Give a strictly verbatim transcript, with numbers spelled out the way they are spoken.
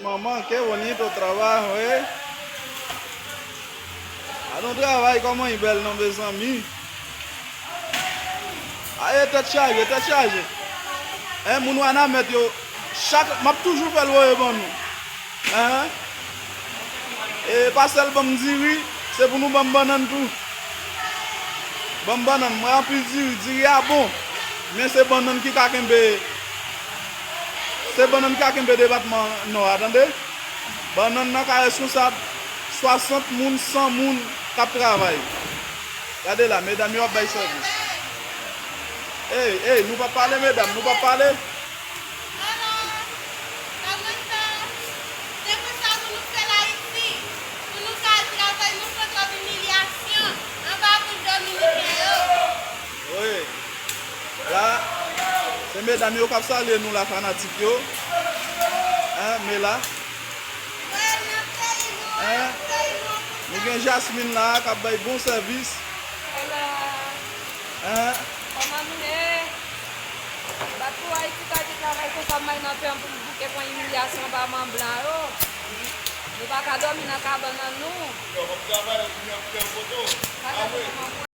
Manman, qué bonito trabajo, eh. A nou travay, kòman i bèl non, mezanmi. Aye, tèt chaje, tèt chaje. Hein, moun Wanament yo, chak, m ap toujou fè l voye ban nou. Hein? E pa sèl ban m diri, se pou nou ban m bannann tou. Ban m bannann, mwen anpil diri, diri a bon. Men se bannann ki ka kenbe, se bannann ki ka kenbe depatman Nò a, tande. Bannann nan ka responsab swasant moun, san moun k ap travay. Gade la, medam yo ap bay sèvis. Ey, ey, nou pa pale, medam, nou pa pale. Alò, sa mwen fè, se pou sa pou nou fè l Ayiti, pou nou ka al travay, nou pran twòp imilyasyon anba boul dominiken yo. Wi. La, se medam yo k ap salye nou la, fanatik yo. Hein, men la. Hein? Nou gen Jasmine la k ap bay bon sèvis. Hein? Kòman nou ye? Bat pou Ayiti ka di travay konsa, may nan pen pou nou bouke pran imilyasyon anba man blan yo. Nou pa ka dòmi nan kabann an nou.